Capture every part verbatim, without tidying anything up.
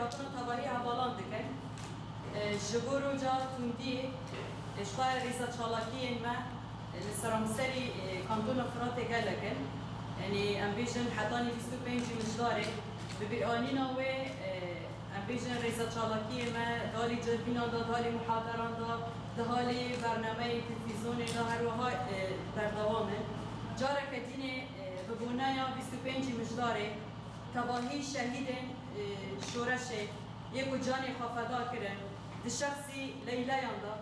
Tevahî hevalan dikin. E, ji bo roja tundiyê, e, ji xwe rêza çalakiyên me, e, li seramserî, e, kantona Firatê gelek in. Yanî em bêjin hetanî bîst û pêncî Mijdarê, bi bîranîna wê, e, em bêjin rêza çalakiyê me di halî ceribînan de, di halî muhaderan de, di halî bernameyên televîzyonê de her wiha, e, berdewam in. Careke dînê, e, bi boneya bîst û pêncî Mijdarê, tevahî şehîdên, e, şoreşê yê ku canê xwe feda kirin, di şexsî Leyleyan de,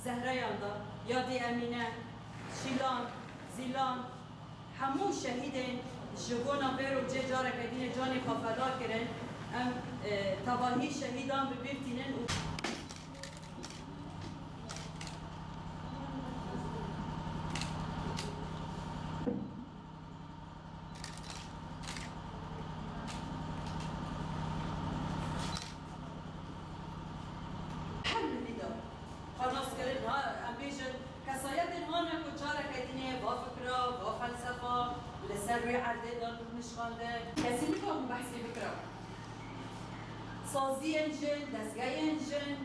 Zehreyan de, yadî Emîne, Şîlan, Zîlan, hemû şehîdên ji bona vê rojê careke dînê canê xwe feda kirin, em, e, tevahî şehîdan bi bîr tînin û Her milî de xwe nas kirin, ha, em bêjin, kesayetên hane ku careke dînê va fikra, va felsefa, li ser wê erdê de nişxandin. Kesî nikabû behsê bikira. Saziyên jin, dezgehên jin,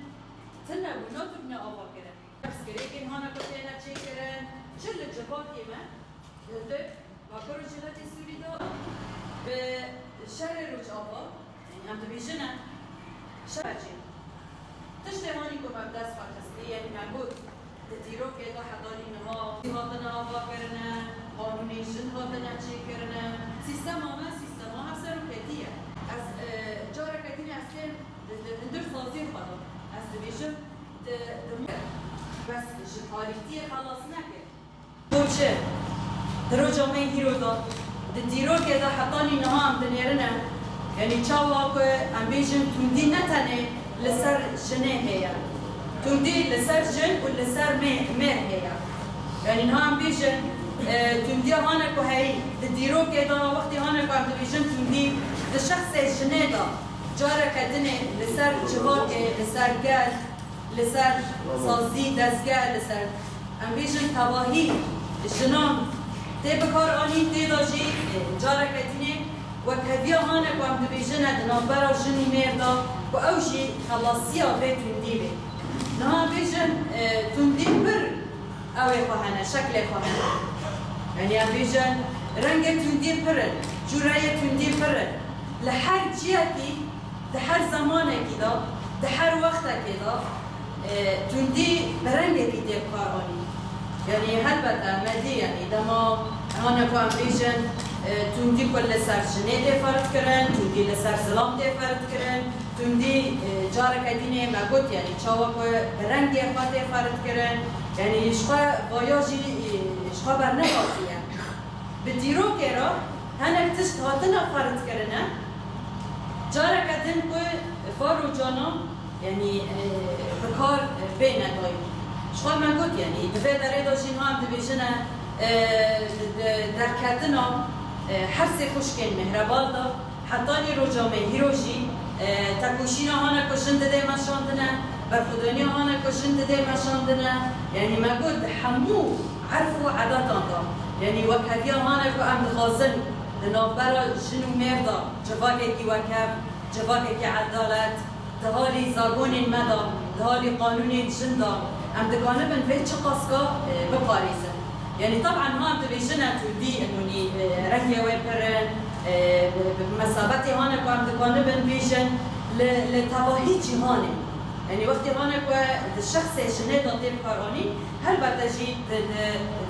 tune bû, natûbûne ava kirin. Pirsgirêkên hane ku têne çêkirin, çi li civakê me, li Bakur û Rojhilatê Sûrî de bi şerê Rojava, yanî em dibêjin e, şer çê. Tiştê hanî ku me bi dest xwe xistî, yanî me got, di dîrokê de hetanî niha hatine ava kirine, qanûnên jin hatine çêkirine, sîstema me sîstema hevseroketî ye. Ez, e, careke dîne ez tên di, di hundir saziyê xwe de, ez dibêjim, di, di bes ji tarîktiyê xelas neke. Bo çi? Di roja me hîro de, di dîrokê de hetanî niha em dinêrine, yanî çawa ku em bêjin tundî ne tenê li ser jinê heye. Tundî li ser jin û li ser mê-, mêr heye. Yanî niha em bêjin, e, tundiya hane ku heyî di dîrokê de, wextê hane ku em dibêjin tundî di şexsê jinê de, careke dinê li ser civakê, li ser gel, li ser sazî, dezgeh, li ser, em bêjin, tevahî jinan tê bikaranîn, tê de jî, e, careke dînê wekheviya hane ku em dibêjin e di navbera jin û mêr de, ku ew jî xelasiya vê tundî bê. Niha em bêjin, e, tundî pir ew ê xwe hene, şeklê xwe hene. Yanî em bêjin, rengê tundî pir in, cûreyê tundî pir in. Li her ciyekî, di her zemanekî de, di her wextekê de, e, tundî bi rengekî tê bikaranîn. Yanî helbete me dî, yanî dema hane ku em bêjin, e, tundî ku li ser jinê tê ferid kirin, tundî li ser zilam tê ferid kirin, tundî, e, careke dînê me got, yanî çawa ku bi rengê xwe tê ferid kirin, yanî ji xwe vaya jî, e, ji xwe bernehatiye. Bi dîrokê re hinek tişt hatine ferid kirine, careke din ku va rojana, yanî, e, bi kar, e, bêne dayîn. Ji xwe me got, yanî di vê derê de jî niha em dibêjin e, e, di, di derketina, e, her sê xwişkên mihrebal de, hetanî roja me hîro jî, e, tekoşîna hane ku jin didê meşandine, berxwedaniya hane ku jin didê meşandine, yanî me got di hemû erf û edetan de, yanî wekheviya hane ku em dixwazin di navbera jin û mêr de civakekî wekhev, civakekî edalet, di halî zagonên me de, di halî qanûnên jin de, em dikanibin vê çiqaska, e, biparêzin. Yanî, teban, niha em dibêjin e tundî, yanî, e, rengê wê pir in, e, bi, bi mesabetê hane ku em dikanibin bêjin, li, li tevahî cîhanê. Yanî, wextê hane ku di şexsê jinê de tê bikaranîn, helbete jî di, di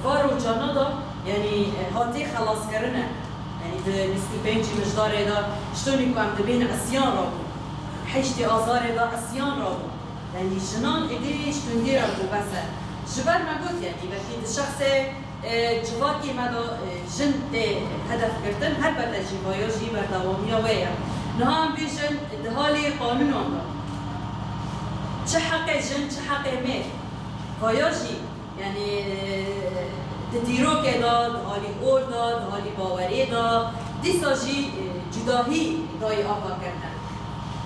va rojana de, yanî, e, hatê xelaskirine. Yanî, di bîst û pêncî Mijdarê de, ji donî ku em dibên isyan rabû, heştê Azarê de isyan rabû. Yanî jinan êdî ji tundî re bû bes e. Ji ber me got, yanî belkî di şexsê, e, civakê me de, e, jin tê hedef girtin, helbete jî vaya jî berdewamiya wê ye. Niha em bêjin di halê qanûnan de çi heqê jin, çi heqê mêr, vaya jî, yanî, e, di dîrokê de, di halî ol de, di halî baweriyê de, dîsa jî, e, cudahî dayî ava kirine.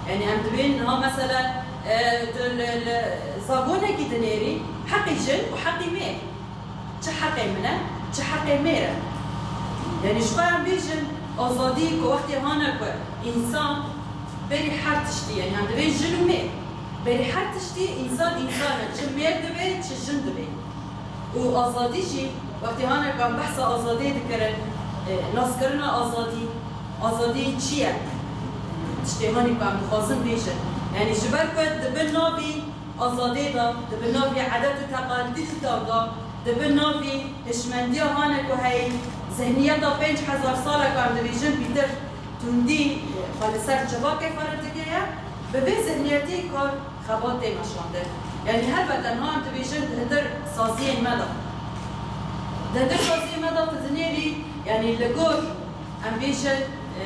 Yanî em dibên niha mesela, e, tu li, li zagonekî dinêrî, heqî jin û heqî mêr. Çi heqê min e, çi heqê mêr e. Yanî ji xwe em bêjin, azadî ku wextê hane ku însan Berî her tiştî, yanî, yan divê jin û mêr. Berî her tiştî însan însan e. Çi mêr dibe, çi jin dibe. Û azadî jî, wextê hane ku em behsa azadiyê dikirin, e, naskirina azadî, azadî çi ye? Tiştê hanî ku em dixwazin bêjin. Yanî ji ber ku di bin navî azadiyê de, di bin navî edet û teqalîdan de, di bin navî hişmendiya hane ku heyî zihniyeta pênc hezar sal e ku em dibêjin pîtir tundî, e, xwe li ser civakê fereh dike ye, bi vê zihniyetî kar xebat tê meşandin. Yanî helbet em han dibêjin di hundir saziyên me de. Di hundir saziyên me de tu dinêrî, yanî li gor em bêjin, e,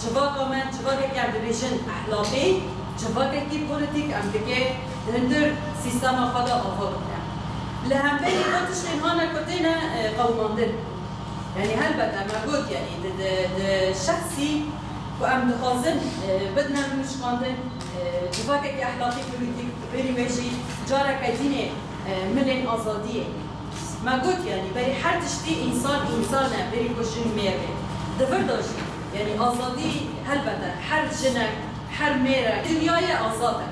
civaka me, civakekî em dibêjin ehlaqî, civakekî polîtîk em dike di hundir sîstema xwe de ava bike. Li hemberî van tiştên hane ku têne, e, qewimandin. Yanî helbet em me got, yanî di, di, di şexsî ku em dixwazin, e, bidine nûşkandin, e, civakekî ehlaqî polîtîk, berî wê jî careke dînê, e, milên azadiyê. Me got, yanî berî her tiştî însan însan e, berî ku jin mêr e. Di vir de jî, yanî azadî helbet e, her jinek, her mêrek, dinyayê azad e.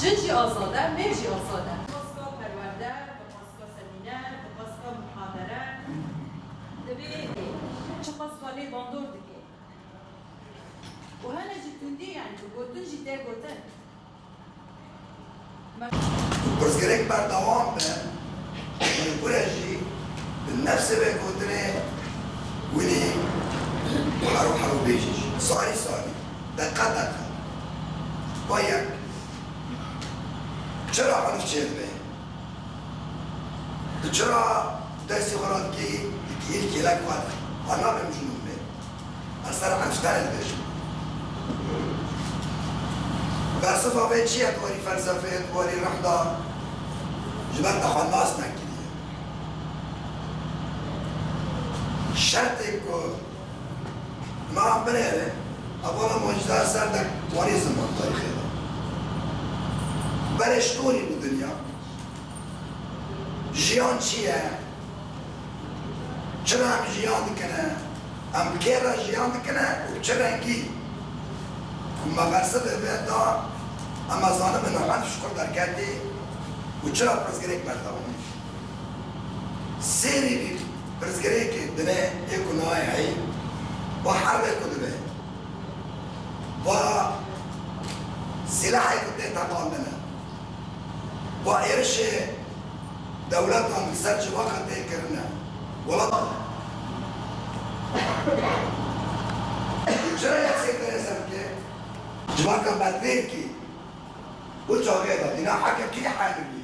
Jin jî azad e, mêr jî azad e. Bi paska perwerde, bi paska semîner, bi paska muhadere, divê çiqas xwe lê bandor dike. Û hene ji tundî, yanî bi gotin jî tê gotin. Me- Pirsgirêk berdewam be, li ku re jî bi nefsê vê gotinê winî hero hero bêjî jî. Sarî sarî, deqe deqe. Ba yek. Çira enf çêdibe? Tu çira destê xwe radikî, dikî kêlek xwe de? Wana be mijnûn be. Ez ser enf tenê dibêjim. Bersiva vê çi ye di warî felsefeyê, di warî rih de? Ji ber te xwe nas nekiriye. Şertê ku me binêre, hevala macîda ser de warî ziman tarîxê de. Berê ji torî bû dinya. Jiyan çi ye? Çira em jiyan dikine? Em bi kê re jiyan dikine û bi çi rengî? Ku me bersiv vê da, em ê zanibin enf ji kur derketî û çira pirsgirêk berdewam e. Sêrî vî pirsgirêkê dinê ê ku nayê heyî, va herbê ku dibe, va sîlehê ku tê teqandine, va êrişê dewletan li ser civaka tê kirine. Welat çira yek sê tereze bike? Civaka bervêrkî û çaxê de dîna heke kî heyî bî?